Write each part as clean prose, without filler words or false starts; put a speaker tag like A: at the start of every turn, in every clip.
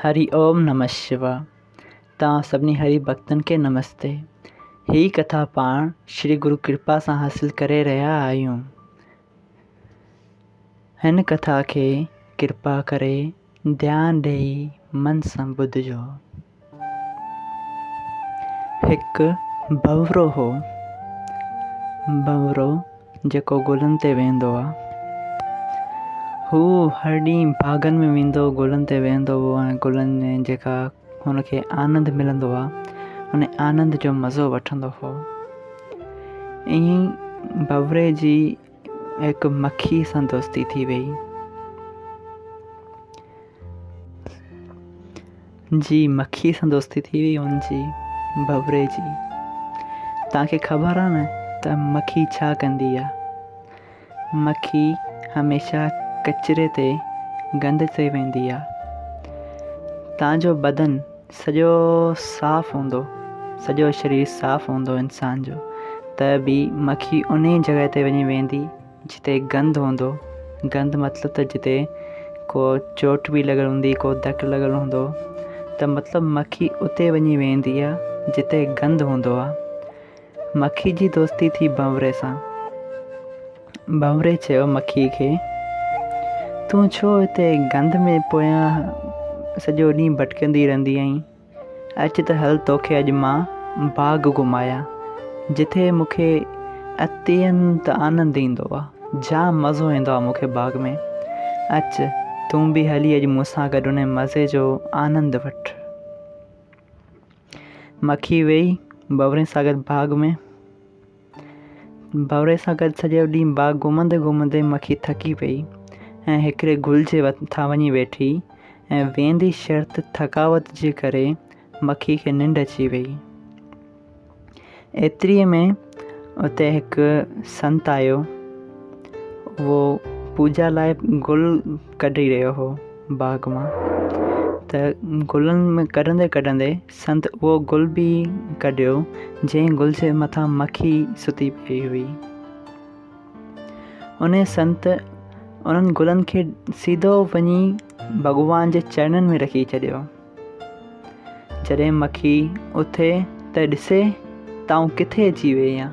A: هري اوم نمه شوا. توهان سڀني هري ڀڳتن کي نمستي. هي ڪٿا پاڻ شري گرو ڪرپا سان حاصل ڪري رهيا آهيون. هن ڪٿا کي ڪرپا ڪري ڌيان ڏيئي من سان ٻڌجو. هڪ ڀنورو هو. ڀنورو جيڪو گلن تي ويهندو آ. هو هر ڏينهن باغن ۾ ويندو هو، گلن تي ويهندو هو ۽ گلن ۾ جيڪا هن کي آنند ملندو آ، ان آنند جو مزو وٺندو هو. ائين ئي ڀنوري جي هڪ مکي سان دوستي ٿي وئي. جي مکي سان دوستي ٿي وئي ان جي ڀنوري جي. توهان کي خبر آ نه ته مکي ڇا ڪندي آ؟ مکي هميشه ڪچري تي گند تي ويندي آ. توهان جو بدن سڄو صاف هوندو، سڄو شرير صاف هوندو انسان جو ته به مکي انهي جڳهه تي وڃي ويندي جتي گند هوندو، گند مطلب ته جتي ڪو چوٽ به لڳل هوندي ڪو ڌڪ لڳل هوندو ته مطلب مکي اتي وڃي ويندي آ جتي گند هوندو آ. مکي جي دوستي ٿي ڀنوري سان. ڀنوري چيو مکي کي، تون ڇو هتي گند ۾ پويان سڄو ڏينهن ڀٽڪندي رهندي آهين؟ اچ ته هل توکي اڄ مان باغ گهمايان، جتي مون کي اتينت آنند ايندو آ، جام مزو ايندو آ مون کي باغ ۾. اچ تون به هلي اڄ مون سان گڏ انهي مزي جو آنند وٺ. مکي ويئي ڀنوري سان گڏ باغ ۾. ڀنوري سان گڏ سڄو ڏينهن باغ گهمندي گهمندي مکي ٿڪي پئي ۽ هڪڙي گل جي مٿان وڃي ويٺي ۽ ويندي شرط ٿڪاوت جي ڪري مکي کي ننڊ اچي وئي. ايتري ۾ اتي هڪ سنت آيو. اهو پوڄا لاء گل ڪڍي رهيو هو باغ مان ته گلن ۾ ڪڍندي ڪڍندي سنت اهو گل به ڪڍيو، جنهن گل جي مٿان مکي ستي پئي هئي. انهيء سنت انهن گلن کي سيڌو وڃي ڀڳوان جي چرڻن ۾ رکي ڇڏيو. جڏهن مکي اٿي ته ڏسي ته آئون ڪٿي اچي ويئي آهيان.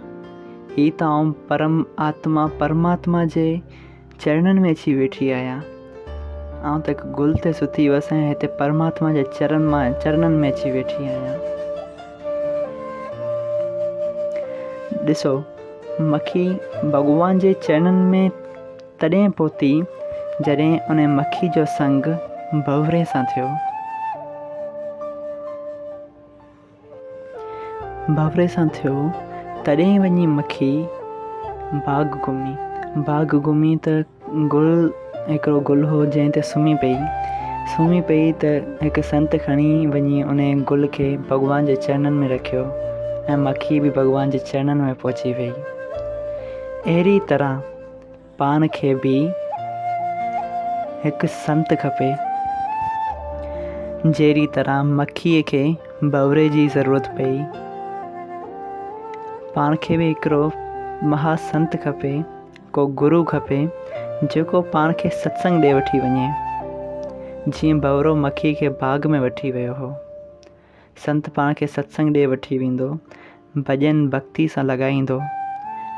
A: هي ته آئون پرم آتما پرماتما جي چرڻن ۾ اچي ويٺي آهيان. آئون ته هڪ گل تي ستي هئس ۽ هتي پرماتما جي چرن مان چرڻن ۾ اچي ويٺي آهيان. ڏسو، مکي ڀڳوان جي چرڻن ۾ تڏهن پهتي جڏهن ان مکي جو سنگ ڀنوري سان ٿيو. ڀنوري سان ٿيو، تڏهن وڃي مکي باغ گهمي. باغ گهمي ته گل هڪڙو گل هو جنهن تي سمهي پئي. سمهي پئي ته هڪ سنت کڻي وڃي ان گل کي ڀڳوان جي چرنن ۾ رکيو ۽ مکي به ڀڳوان جي چرنن ۾ پهچي وئي. اهڙي طرح پاڻ کي به هڪ سنت کپي. جهڙي طرح مکيء کي ڀنوري جي ضرورت پئي، پاڻ کي به هڪڙو مها سنت کپي، ڪو گرو کپي، جيڪو پاڻ کي ستسنگ ڏي وٺي وڃي. جيئن ڀنورو مکيء کي باغ ۾ وٺي ويو هو. سنت پاڻ کي ستسنگ ڏي وٺي ويندو، ڀڄن ڀڳتي سان لڳائيندو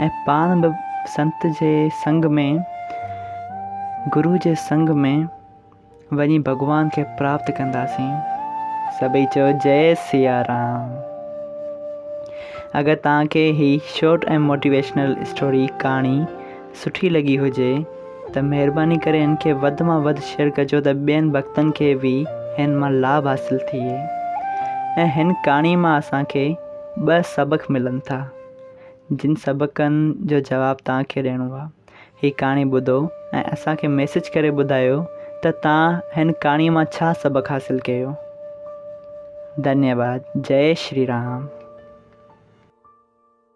A: ۽ پاڻ به سنت جي سنگ ۾ گرو جي سنگ ۾ وڃي ڀڳوان کي پراپت ڪنداسين. سڀئي چئو جئي سيا رام. اگر توهان کي هي شارٽ ۽ موٽيويشنل اسٽوري ڪهاڻي سٺي لڳي هجي ته مهرباني ڪري هن کي وڌ مان وڌ شيئر ڪجو ته ٻين ڀڳتن کي به هن مان لاڀ حاصل ٿئي ۽ هن ڪهاڻي مان اسان کي ٻه سبق ملن ٿا جن سبقن جو جواب توهان کي ڏيڻو آهي هي ڪهاڻي ٻڌو ۽ اسان کي ميسيج ڪري ٻڌايو ته توهان هن ڪهاڻي مان ڇا سبق حاصل ڪيو ڌنيواد جئي شري رام.